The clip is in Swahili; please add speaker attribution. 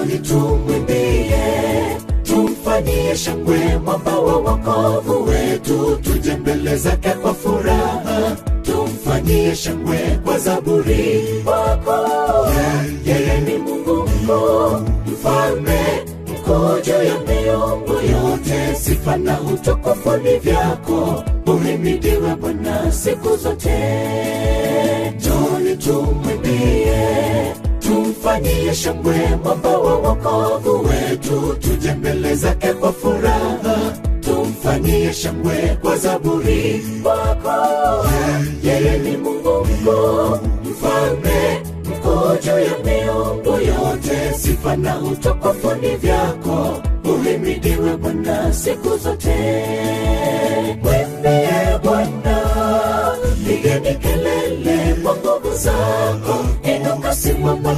Speaker 1: Njoni tumwimbie, tumfanyie shangwe mwamba wa wokovu wetu, tuje mbele zake kwa furaha, tumfanyie shangwe kwa zaburi. Kwa kuwa yeye ni Mungu mkuu, mfalme mkuu juu ya miungu yote, sifa na utukufu ni vyako, uhimidiwe Bwana siku zote. Njoni tumwimbie, tumfanyie shangwe mwamba wa wokovu wetu, tuje mbele zake kwa furaha, tumfanyie shangwe kwa zaburi. Kwa kuwa yeye ni Mungu mkuu, mfalme mkuu juu ya miungu yote, sifa na utukufu ni vyako, uhimidiwe Bwana siku zote. Mwimbie Bwana, pigeni kelele kwa nguvu zako, inuka simama.